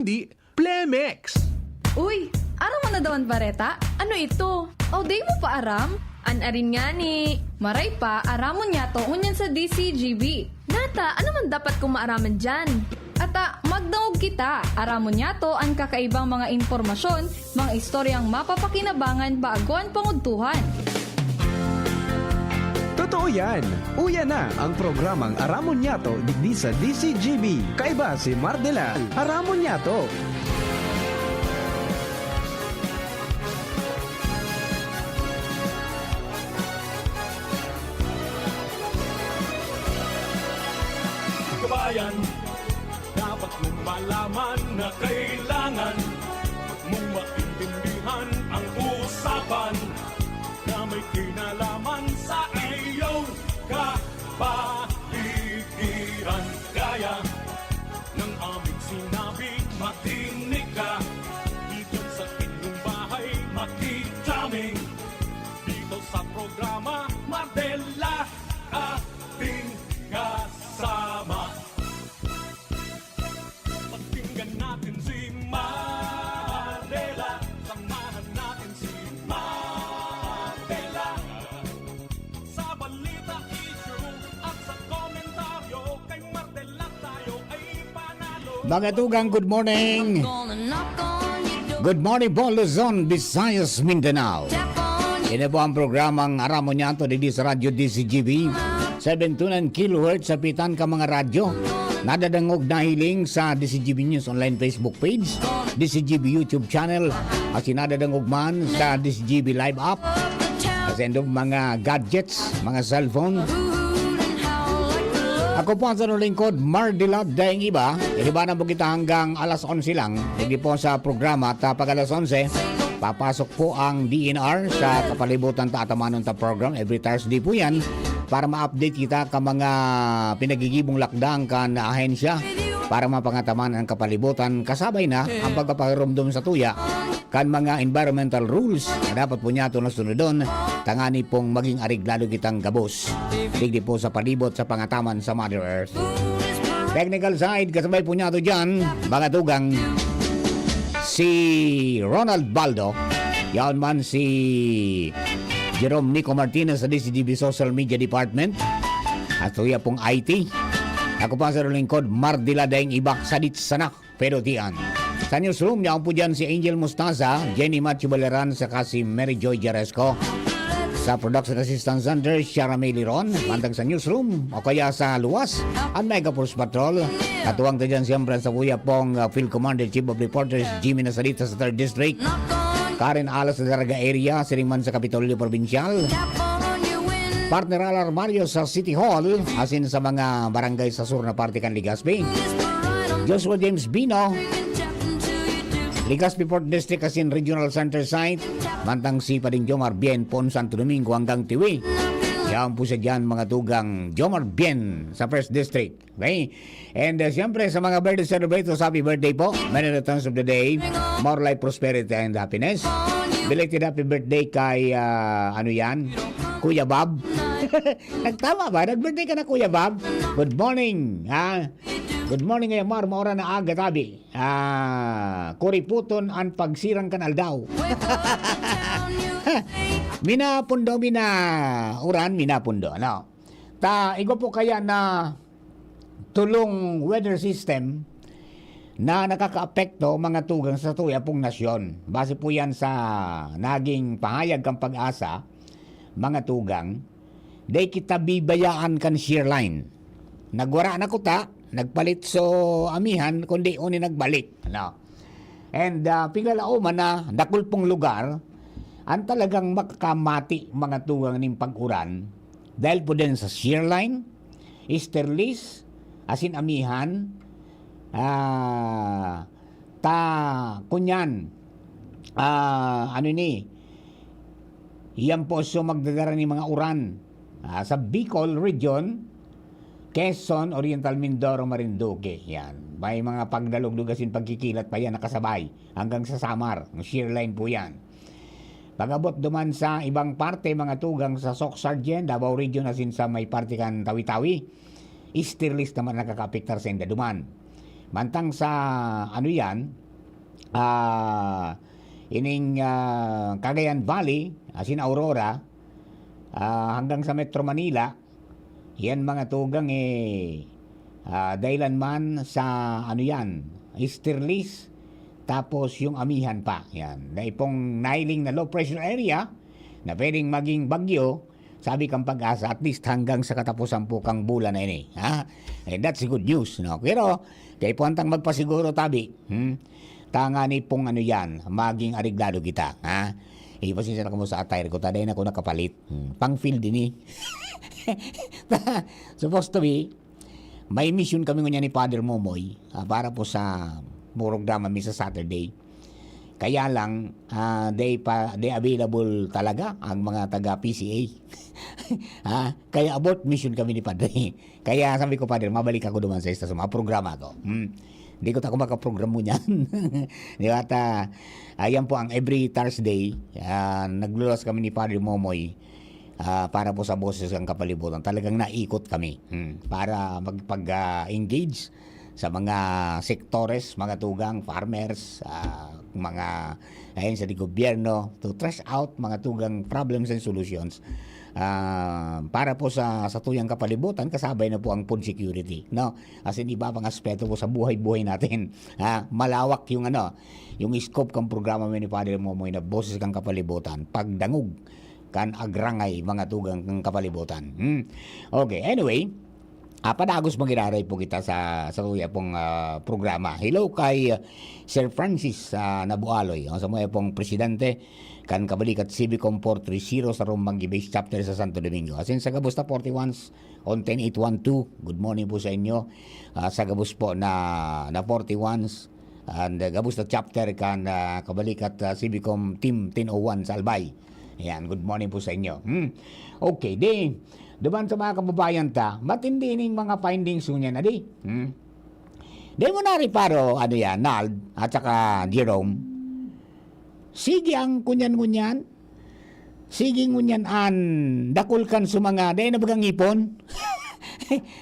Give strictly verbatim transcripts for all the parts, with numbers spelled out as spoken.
Hindi, Plemex. Uy, aram mo na daw an bareta? Ano ito? O, di mo pa aram? An arin ngani. Maray pa, aramon niyato ngunyan sa D C G B. Nata, ano man dapat kong maaraman diyan? Ata, magdangog kita. Aramon niyato an kakaibang mga impormasyon, mga istoryang mapapakinabangan bago an pangudtuhan. Totoo yan. Uya na ang programang Aramon Niyato digdi sa D C G B. Kaiba si Mardela. Aramon Niyato. Kabayan, dapat mong malaman na kailangan mong maintindihan ang usapan na may kinalaman sa iyong kapaligiran. Kaya ng aming sinabi, makinig ka. Dito sa inyong bahay, makitaming. Dito sa programa, Mardela, ating kasama. Pakinggan natin si Mardela. Samahan natin si Mardela. Sa balita, issue, at sa komentaryo, kay Mardela tayo ay panalo. Mga tugang, good morning. Good morning po, Luzon, Visayas, Mindanao. Ini po ang programang Aramon Niyato digdi sa Radyo D C G B, seven two nine kilohertz sa pitan ka mga radyo. Nadadangog, nahiling sa D C G B News Online Facebook page, D C G B YouTube channel, asin nadadangog man sa D C G B Live app, sa indong mga gadgets, mga cellphone. Ako po ang sarong lingkod, Mardila Daing Iba. Ihibanan po kita hanggang alas onse lang. Hindi po sa programa at, ah, pag alas onse, papasok po ang D N R sa kapalibutan ta, atamanon ta program. Every Thursday po yan para ma-update kita ka mga pinagigibong lakdang kan ahensya para mapangataman ang kapalibutan. Kasabay na ang pagpapaharumdom sa tuya kan mga environmental rules na dapat po niyato na sunodon, tangani pong maging areglado kitang gabos digdi po sa palibot sa pangataman sa Mother Earth. Technical side, kasabay po niyato dyan, mga tugang, si Ronald Baldo, yaon man si Jerome Nico Martinez sa D C G B Social Media Department, at tuya pong I T. Ako pa sa lingkod, Mardila Daing Iba, sadit sana. Pero diyan. Sa newsroom, yaon po dyan si Angel Mostaza, Jenny Macho Baleran, saka si Mary Joy Jaresco. Sa production assistant center, Shara May Liron. Mantang sa newsroom, o kaya sa luwas, ang Mega Force Patrol. Katuwang ta dyan, siyempre, sa kuya pong, uh, Field Commander, Chief of Reporters, Jimmy Nasalita sa Third District. Karen Alas sa Daraga Area, siring man sa Kapitolyo Provincial. Partner Alar Mario sa City Hall, asin sa mga barangay sa sur na parte kan Legazpi. Joshua James Bino, Legazpi Port District asin Regional Center Site, mantang si Pading Jomar Bien, Pon Santo Domingo hanggang Tiwi. Yaon po siya dyan, mga tugang, Jomar Bien sa First District. Okay? And, uh, siyempre, sa mga birthday celebrators, happy birthday po. Many returns of the day. More life, prosperity, and happiness. Belated happy birthday kay, uh, ano yan? Kuya Bob. Nagtama ba? Nag-birthday ka na, Kuya Bob? Good morning, ha? Good morning, Kuya Mar. Maura na aga, tabi. Ah, kuriputon an pagsirang kan aldaw. Minapundo, mina uran, minapundo, ano? Ta, igwa po kaya na tulong weather system na nakakaapekto, mga tugang, sa tuya pong nasyon. Base po yan sa naging pahayag kan Pag-asa, mga tugang, dai kita bibayaan kan shear line. Nagwara na kuta, nagpalit so amihan, kundi uni nagbalik. Ano? And, ah, piglalauman na dakul pong lugar, ang talagang makakamati, mga tugang, nin pag-uran, dahil po din sa shear line, easterlies, asin amihan, ah, ta, kunyan, ah, ano ni, yan po so magdadara ni mga uran, ah, sa Bicol Region, Quezon, Oriental Mindoro, Marinduque. Yan. May mga pagdalugdug asin pagkikilat pa yan nakasabay hanggang sa Samar. Ang shear line po yan. Pag-abot duman sa ibang parte, mga tugang sa Soc Sargen, Davao Region, asin sa may parte kan Tawi-Tawi, easterlies naman nakakaapektar sa inda duman. Mantang sa, ano yan, ah, ining, ah, Cagayan Valley, asin Aurora, ah, hanggang sa Metro Manila, yan mga tugang, eh, ah, dahilan man sa, ano yan, easterlies, tapos yung amihan pa. Yan. Dai pong nailing na low pressure area na pwedeng maging bagyo, sabi kang Pag-asa, at least hanggang sa katapusan po kang bulan na ini. Ha? Eh, that's good news, no? Pero, kay puwantang magpasiguro, tabi. Hmm? Tanga ni pong ano yan, maging areglado kita. Ha? Ipasensya na kamo sa attire ko, taday na ko nakapalit. Hmm. Pang field ini. Supposed to be, may mission kami ngunyan ni Father Momoy, ah, para po sa programa mi sa Saturday. Kaya lang, ah, they pa, they available talaga ang mga taga P C A. Ha? Kaya abort mission kami ni Padre. Kaya sabi ko, "Padre, mabalik ako duman sa istasyon, mga programa ko." Hmm. Di ko ta ako makaprogram mo niyan. Di ba? Ta, ayan po ang every Thursday, ah, nagluluwas kami ni Padre Momoy, ah, para po sa Boses ng Kapalibutan. Talagang naikot kami, hmm, para magpag, ah, engage sa mga sektores, mga tugang, farmers, ah, mga, ayan, sa di gobyerno, to trash out mga tugang problems and solutions, ah, para po sa, sa tuyang kapalibutan, kasabay na po ang food security, no? As in, iba pang aspeto po sa buhay-buhay natin. Ha? Malawak yung ano, yung scope kang programa mi ni Padre Momoy na Boses kang Kapalibutan, pagdangog kan agrangay, mga tugang kang kapalibutan. Hmm? Okay, anyway, ah, padagos magiraray po kita sa, sa tuya pong, ah, programa. Hello kay, ah, Sir Francis, ah, Nabualoy, ang sa mga pong presidente kan Kabalikat Civicom four three zero sa Rumbang Base Chapter sa Santo Domingo. Asin sa gabos na forty-ones on ten eight one two, good morning po sa inyo. Ah, sa gabos po na, na forty-ones, and, ah, gabos na chapter kan, ah, Kabalikat, ah, Civicom Team ten oh one sa Albay. Ayan, good morning po sa inyo. Hmm. Okay, di, duman sa mga kababayan ta, matindi ning mga findings ngunyan na di. Hmm. Di mo na reparo, ano yan, Nald, at saka Jerome. Sige ang kunyan-ngunyan. Sige ngunyan an dakul kan sumanga. Dai na bagang ngipon.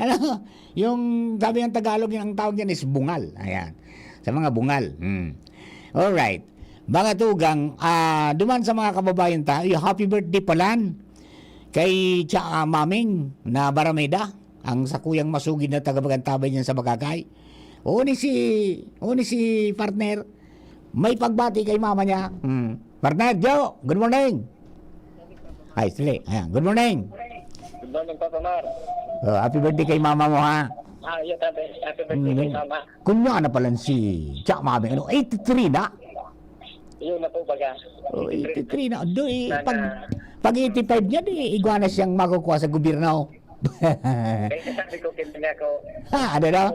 Ano? Yung sabi ng Tagalog, yung ang tawag yan is bungal. Ayan. Sa mga bungal. Hmm. Alright. Mga tugang, ah, duman sa mga kababayan ta, yung happy birthday palan kay Cha, ah, Maming na Barameda, ang sakuyang masugid na tagapagantabay niyan sa Bagakay. O ni si, o ni si partner, may pagbati kay mama niya. Hmm. Partner, Jo, good morning. Ay, sili. Ayan, good morning. Good morning, Papa Mar. Oh, happy birthday kay mama mo, ha? Ah, yun, happy, happy birthday kay mama. Kunya na pala si Cha Mami, ano, eighty-three na? Yun na po, baga. Oh, eighty-three na. Do, eh, pag, pag eighty-five niya, di, igwa na siyang makukuha sa gobyerno. Kaya sabi ko, kaya ako. Ha, ano daw?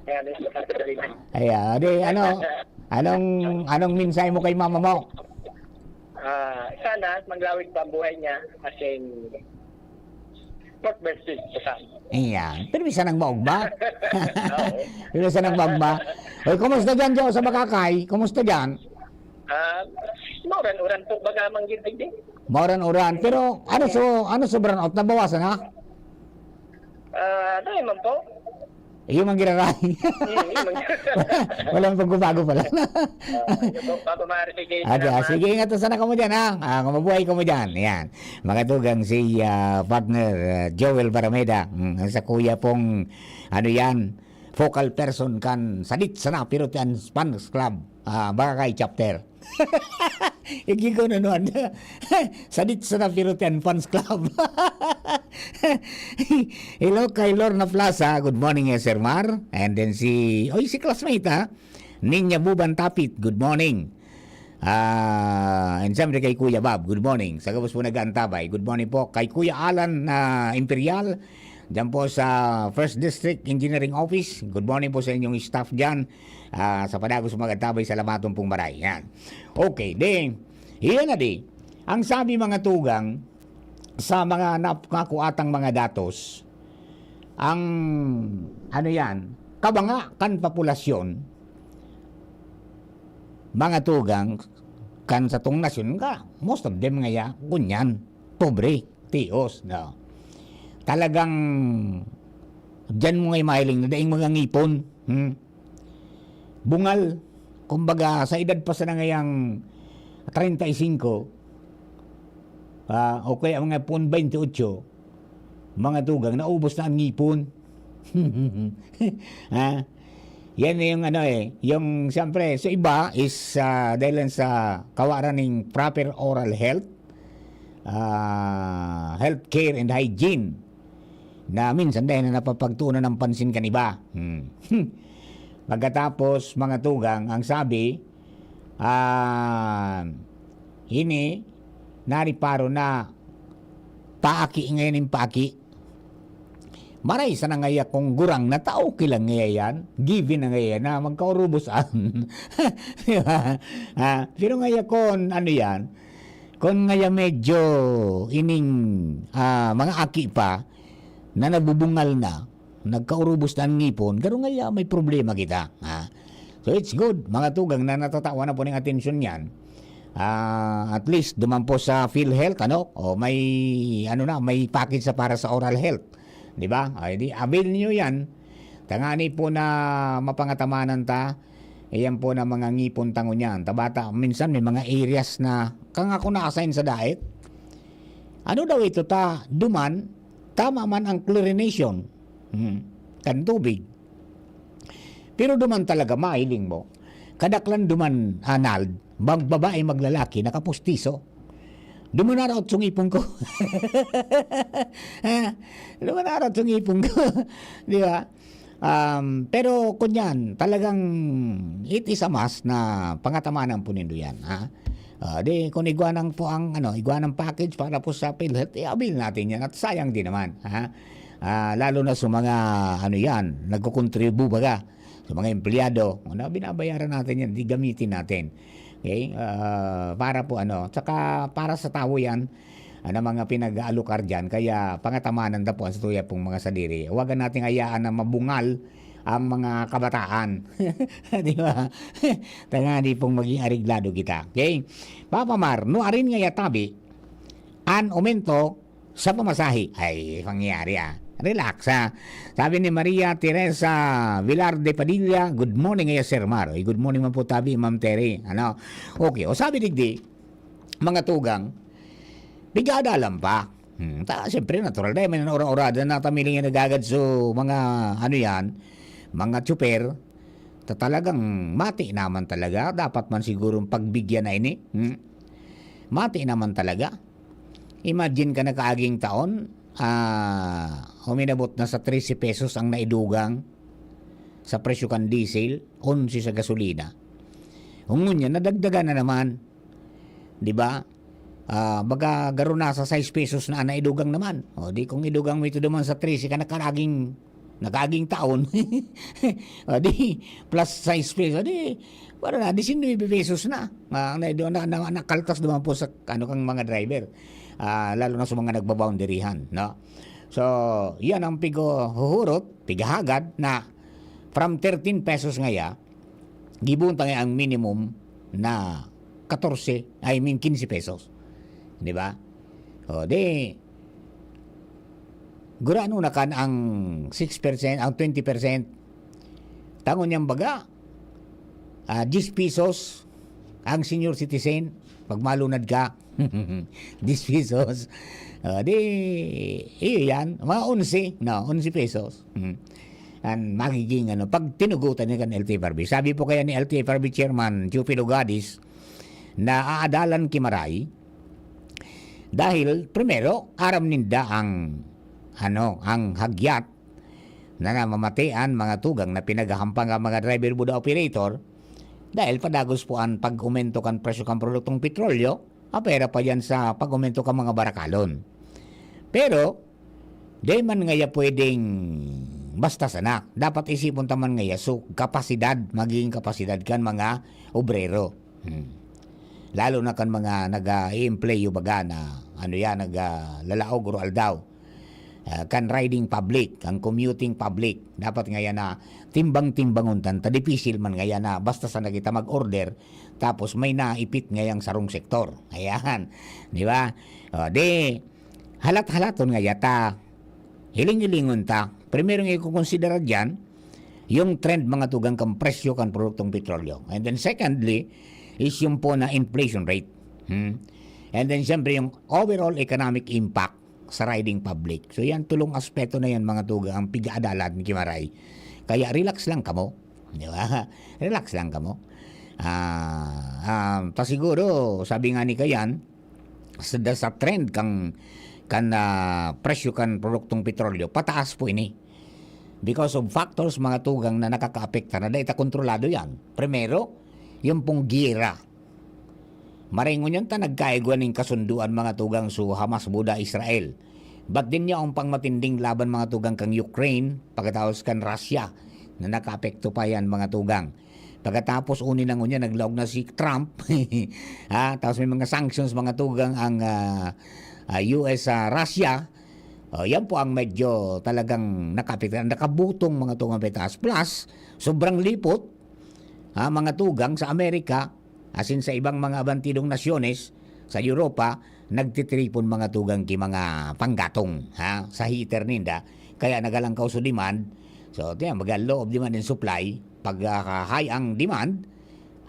Kaya, ano yung sabi ko rin? Ay, ah, di, ano, anong, anong mensahe mo kay mama mo? Ah, sana, maglawig pa ang buhay niya. As in, not best fit sa sana. Ayan. Pero bisa nang maugma. Oo. Pero bisa nang maugma. Oy, kumusta dyan, Jo, sa Makakay? Kumusta dyan? Ah, mauran-uran po, baga, manggitid din. Mauran-uran. Pero ano so, ano so brownout? Nabawasan na? Ah, ano naman po? Iyo man giraray. Mm, iyo man. Walang pagbabago pala. Ah, yun po, Papa Mar, sige, Ate, ah, salamat. Sige, ingat sana kamo dyan, ha? Ah, mabuhay kamo dyan. Yan. Mga tugang si, ah, partner, ah, Joel Barameda. Mm, ang sa kuya pong, ano yan, focal person kan Sadit Sana Pirotian Fans Club, ah, Barangay Chapter. Igi ko na nuan. Sadit Sana Pirotian Fans Club. Hello kay Lorna Plaza. Good morning, eh, Sir Mar. And then si, oy, si classmate, ha? Ninya Buban Tapit. Good morning. Ah, and siyempre kay Kuya Bob. Good morning. Sa gabos po nag-aantabay. Good morning po kay Kuya Alan, ah, Imperial. Diyan po sa First District Engineering Office. Good morning po sa inyong staff diyan. Ah, sa padagos magandang tabay, salamaton pong maray. Yan. Okay, di. Iyan na di. Ang sabi, mga tugang, sa mga nap-, nakuatang mga datos, ang, ano yan, kabanga kan populasyon, mga tugang, kan satong nasyon ka, most of them ngaya, kunyan, pobre, tios, no? Talagang Diyan mo nga mahiling na daing mga ngipon. Hmm? Bungal. Kumbaga, sa edad pa sana ngayang treinta y cinco, ah, o kaya mga pon twenty-eight, mga tugang, naubos na ang ngipon. Ha? Yan na yung ano eh, yung siyempre, sa iba is ah, dahil lang sa kawaran ng proper oral health, ah, health care and hygiene, na minsan dahil na napapagtuunan ng pansin kan iba. Hmm. Pagkatapos, mga tugang, ang sabi, ah, ini, nariparo na paaki ngayon yung paaki. Maray sana ngaya kung gurang na ta, okay lang ngaya yan. Given na ngaya na magkaurubos an. Di ba? Ah, pero ngaya kung ano yan, kung ngaya medyo ining ah, mga aki pa na nabubungal na, nagkaurubos na ang ngipon, garo ngaya may problema kita. Ha? So it's good, mga tugang na natatawan na po ng atensyon yan. Ah, at least, duman po sa PhilHealth, ano, o may, ano na, may package sa para sa oral health. Di ba? Ay, di, avail niyo yan. Tangani po na mapangatamanan ta. Ayan po na mga ngipon tango niyan. Tabata, minsan may mga areas na, kang ako na-assign sa diet. Ano daw ito ta? Duman, tama man ang chlorination. Hmm. Kan tubig. Pero duman talaga, mahiling mo. Kadaklan duman, Anald, magbabae, maglalaki, nakapustiso. Dumanaraot sa ngipon ko. Ha? Dumanaraot sa ngipon ko. Di ba? Um, pero kunyan, talagang it is a must na pangatamanan po nindo yan. Ha? Ah, di, kung igwanang po ang ano, igwanang package para po sa PhilHealth, i-avail natin yan at sayang din naman. Ha? Ah, lalo na sa mga ano yan, nagkukontribu baga, sa mga empleyado, ano, binabayaran natin yan, di gamitin natin. Okay? Ah, para po ano, tsaka para sa tao yan, ano, mga pinag-aalokar dyan, kaya pangatamanan ta po ang satuya pong mga sadiri. Huwag nating hayaan na mabungal ang mga kabataan. Di ba? Tangani pong maging areglado kita. Okay? Papa Mar, nuarin nga yatabi, an aumento sa pamasahe. Ay, pangyayari ah. Relax ah. Sabi ni Maria Teresa Velarde Padilla, "Good morning, ngaya Sir Mar." Ay, good morning man po tabi, Ma'am Terry. Ano? Okay, o sabi digdi, mga tugang, pigadalan pa. Hmm, ta, siyempre, natural na, may ura-urada na tamiling yung nagagad so mga, ano yan, mga tsuper, ta talagang mati naman talaga, dapat man sigurong pagbigyan na ini. Hmm? Mati naman talaga. Imagine ka na kaaging taon, ah, uminabot na sa trese pesos ang naidugang sa presyo kan diesel, onse sa gasolina. Ngunyan, nadagdagan na naman. Di ba? Ah, baga garo na sa sais pesos na ang naidugang naman. O, di kung idugang mo ito naman sa trese ka nakaraging, nakaaging taon, o, di, plus sais pesos, di, wala na, disinuybe pesos na. Ah, ang naidu-, na, na, nakaltas naman po sa, ano, kang mga driver. Ah, lalo na sa mga nagbaboundaryhan, no? So, yan ang pigahuhurot, pigahagad na from thirteen pesos ngaya, gibuntang ang minimum na katorse, I mean, quince pesos. Di ba? O, di, gurano na kan ang six percent, ang twenty percent. Tangon niyang baga, ah, diyes pesos ang senior citizen, pag malunad ka, diyes pesos. Ah, di, iyo yan, mga onse, no, onse pesos. Hmm. Ang magiging, ano, pag tinugutan niya kan L T F R B. Sabi po kaya ni L T F R B Chairman Teofilo Gadis na aadalan ki Maray dahil, primero, aram ninda ang, ano, ang hagyat na namamatean, mga tugang na pinaghahampang ang mga driver buda operator dahil padagos po ang pag-umento kan presyo kan produktong petrolyo, apwera pa yan sa pag-umento kan mga barakalon. Pero, di man ngaya pwedeng basta sana. Dapat isipon ta man ngaya so kapasidad, magiging kapasidad kan mga obrero. Hmm. Lalo na kan mga nag-i-empleyo baga na, ano yan, nag, ah, lalaog o aldaw. Ah, kan riding public, kan commuting public. Dapat ngaya na timbang-timbangon tan ta dipisil man ngaya na basta sana kita mag-order, tapos may naipit ngayang sarong sektor. Ayan. Di ba? O, di, halat-halaton ngaya ta. Hiling-hilingon ta. Primero nga ikukonsidera diyan, yung trend, mga tugang, kan presyo kan produktong petrolyo. And then secondly, is yung po na inflation rate. Hmm? And then siyempre yung overall economic impact sa riding public. So yan, tulong aspeto na yan, mga tugang, ang pig-aadalan ni Kimaray. Kaya relax lang kamo. Di ba? Relax lang kamo. Ah, ah, ta siguro, sabi nga ni Kayan, sa, sa trend kang, kan, ah, presyo kan produktong petrolyo, pataas po ini. Because of factors, mga tugang, na nakakaapekta na dahil ta kontrolado yan. Primero, yung pong giyera. Maray ngunyan ta nagkaigwa ning kasunduan, mga tugang, so Hamas, Buda, Israel. But din niya ang pangmatinding laban, mga tugang, kang Ukraine, pagkatapos kan Russia, na nakaapekto pa yan, mga tugang. Pagkatapos, uni na ngunyan, naglaog na si Trump. Ha? Tapos may mga sanctions, mga tugang, ang, ah, ah, U S sa Russia. Oh, yan po ang medyo talagang nakaapekto. Nakabutong, mga tugang, petaas. Plus, sobrang lipot, ha, mga tugang, sa Amerika, asin sa ibang mga abantidong nasyones sa Europa, nagtitiripon, mga tugang, ki mga panggatong, ha, sa heater ninda. Kaya nagalangkaw so demand. So, tiyan, magaloob demand and supply. Pag, ah, high ang demand,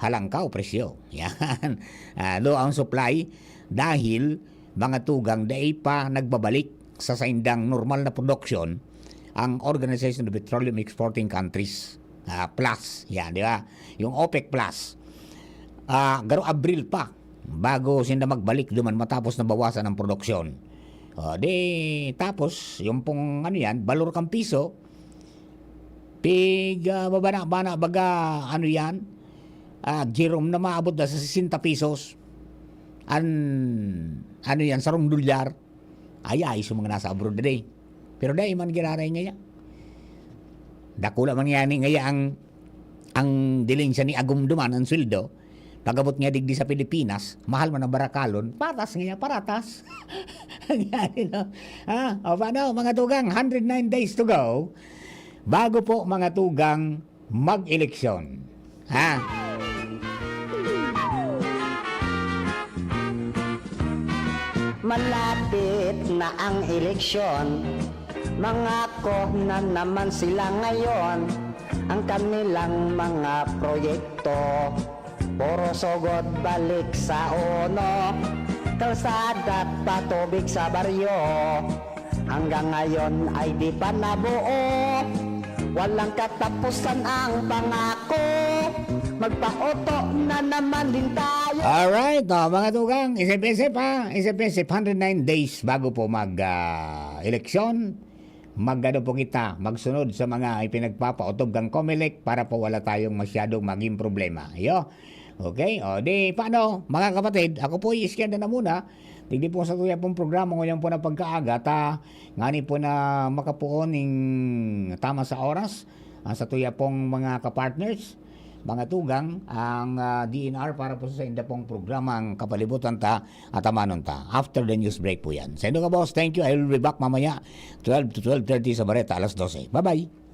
halangkaw presyo. Yan. Ah, low ang supply dahil, mga tugang, dai pa nagbabalik sa saindang normal na production ang Organization of Petroleum Exporting Countries, ah, Plus. Yan, di ba? Yung OPEC Plus. Ah, garo Abril pa bago sinda magbalik duman matapos na bawasan ang produksyon. O, di, tapos, yung pong, ano yan, balor kang piso, pig, ah, babana-bana, baga, ano yan, ah, Jerome, na maabot na sa sesenta pesos. An, ano yan, sarong dolyar. Ay, ay, sa mga nasa abroad na day. Pero dai man giraray ngaya. Dakula man ngani ngaya ang, ang dilin siya ni agom duman, ang sweldo. Pag-abot niya digdi sa Pilipinas, mahal man ang barakalon, patas ngaya, paratas. Ngani, no? Ha? O, paano, mga tugang? Hundred nine days to go. Bago po, mga tugang, mag-eleksyon. Ha? Malapit na ang eleksyon, mangako na naman sila ngayon. Ang kanilang mga proyekto, puro sugod balik sa uno. Kalsada at patubig sa baryo, hanggang ngayon ay di pa nabuo. Walang katapusan ang pangako, magpaoto na naman din tayo. Alright, oh, mga tugang, isip-isip ha, isip-isip, hundred nine days bago po mag, ah, eleksyon. Magano po kita, magsunod sa mga ipinagpapaotob kang Comelec para po wala tayong masyadong maging problema. Iyo. Okay? O, di, paano, mga kapatid? Ako po, i-scan na, na muna. Digdi po sa tuya pong programa ngayon po na pagkaaga, ta, ngani po na makapuon ning tama sa oras, ah, sa tuya pong mga kapartners, mga tugang, ang, ah, D N R para po sa inda pong programa, ang Kapalibutan Ta, at Amanon Ta. After the news break po yan. Sa inyo ka, boss, thank you. I will be back mamaya, twelve to twelve thirty sa Bareta, alas dose. Bye-bye.